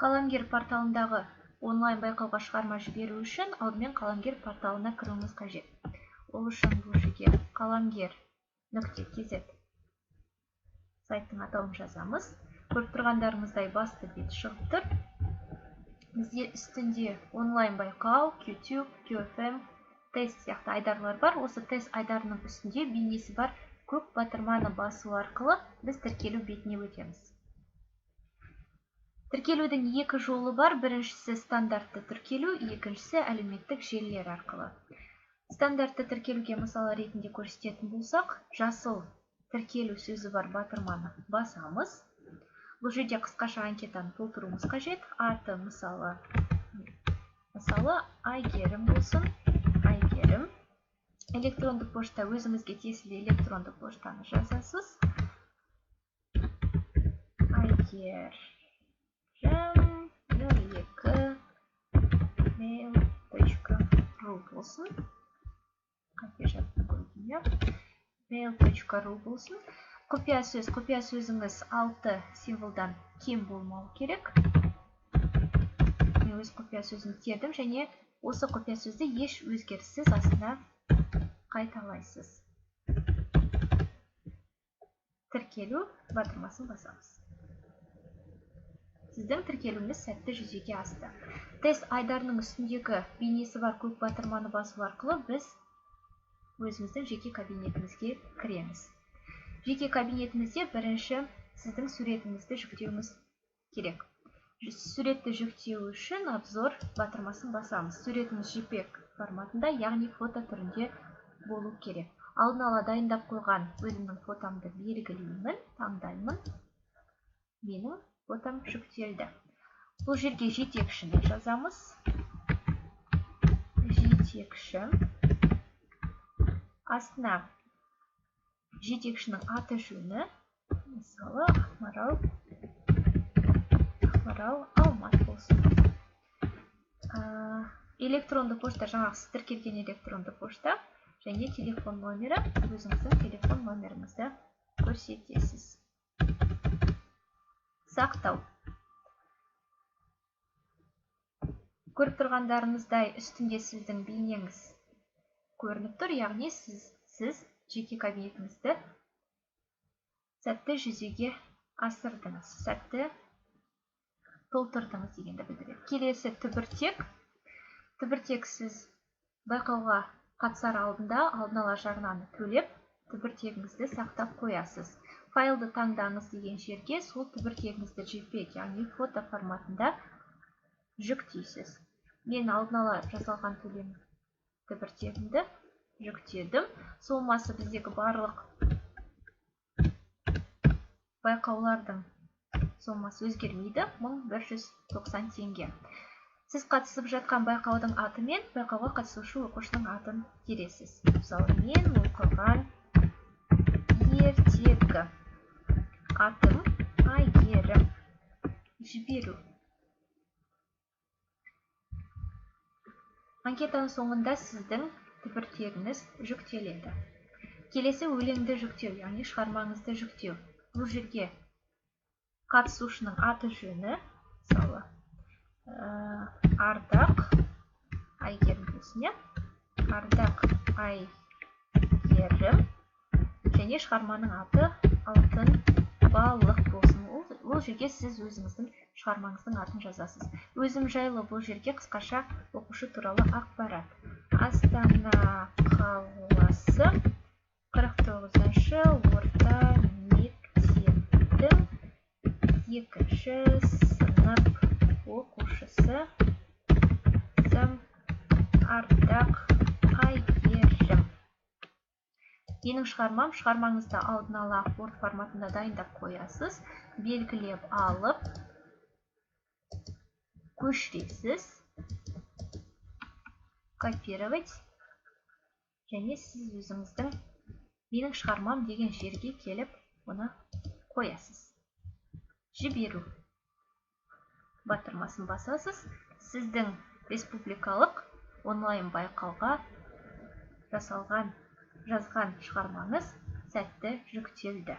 Қаламгер порталындағы онлайн байқауға шығарма жіберу үшін алдымен Қаламгер порталына кіруіміз қажет. Ол үшін бұл жерге қаламгер.kz сайттың атауын жазамыз. Көріп тұрғандарыңыздай, басты бет шығып тұр. Бізде үстінде онлайн байқау, QTube, QFM, тест сияқты айдарлар бар. Осы тест айдарының үстінде бейнесі бар көк батырманы басу арқылы біз тіркелу бетіне өтеміз. Тіркелудің екі жолы бар. Біріншісі — стандартты тіркелу, екіншісі — әлеуметтік желілер арқылы. Стандартты тіркелуге мысал ретінде көрсететін болсақ, жасыл тіркелу сөзі бар батырманы басамыз. Бұл жерде қысқаша анкетаны толтыруымыз қажет. Аты, мысалы, Айгерім болсын. Айгерім. Электрондық пошта, өзіңізге тиесілі электрондық поштаны жазасыз. Айгерім 02 mail.ru болсын. Қате жаздым көрдім, иә. mail.ru болсын. Құпия сөз, құпия сөзіңіз 6 символдан кем болмау керек. Мен өз құпия сөзін тердім және осы құпия сөзді еш өзгеріссіз астына қайталайсыз. Тіркелу батырмасын басамыз. Сіздің тіркелуіңіз сәтті жүзеге асты. Тест айдарының үстіндегі бейнесі бар көк батырманы басу арқылы біз өзіміздің жеке кабинетімізге кіреміз. Жеке кабинетімізде бірінші сіздің суретіңізді жүктеуіңіз керек. Суретті жүктеу үшін обзор батырмасын басамыз. Суретіңіз JPEG форматында, яғни фото түрінде болу керек. Алдын ала дайындап қойған өзімнің фотомды белгілеймін, таңдаймын. Менің фотом жүктелді. Бұл жерге жетекшіні жазамыз. Жетекші. Астына жетекшінің аты жөні, мысалы, Ақмарал Алмат болсын. Электронды пошта, жаңағы сіз тіркелген электронды пошта және телефон номері, өзіңіздің телефон номеріңізді көрсетесіз. Сақтау. Көріп тұрғандарыңыздай, үстінде сіздің бейнеңіз көрініп тұр, яғни сіз жеке кабинетіңізді сәтті жүзеге асырдыңыз, сәтті толтырдыңыз дегенді білдіреді. Келесі түбіртек. Түбіртек, сіз байқауға қатысар алдында алдын ала жарнаны төлеп, түбіртегіңізді сақтап қоясыз. Файлды таңдаңыз деген жерге сол түбіртегіңізді JPEG, яғни фото форматында жүктейсіз. Мен алдын ала жасалған төлем түбіртегімді жүктедім. Сомасы біздегі барлық байқаулардың сомасы өзгермейді, 1190 теңге. Сіз қатысып жатқан байқаудың аты мен байқауға қатысушы оқушының атын тересіз. Мысалы, мен оқыған ертегі. Атым Айгерім. Жіберу. Анкетаның соңында сіздің түбіртегіңіз жүктеледі. Келесі өлеңді жүктеу, яғни шығармаңызды жүктеу. Бұл жерге қатысушының аты жөні, мысалы, Ардақ Айгерім болсын, иә? Ардақ Айгерім және шығарманың аты Алтын балық болсын. Ол жерге сіз өзіңіздің шығармаңыздың атын жазасыз. Өзім жайлы, бұл жерге қысқаша оқушы туралы ақпарат. Астана қаласы 49-шы орта мектептің 2-ші сынып оқушысы Ардақ Айгерім. Менің шығармам, шығармаңызды алдын ала Word форматында дайындап қоясыз, белгілеп алып, көшіресіз, копировать, және сіз өзіңіздің менің шығармам деген жерге келіп, оны қоясыз. Жіберу батырмасын басасыз. Сіздің республикалық онлайн байқауға жасалған, жазған шығармаңыз сәтті жүктелді.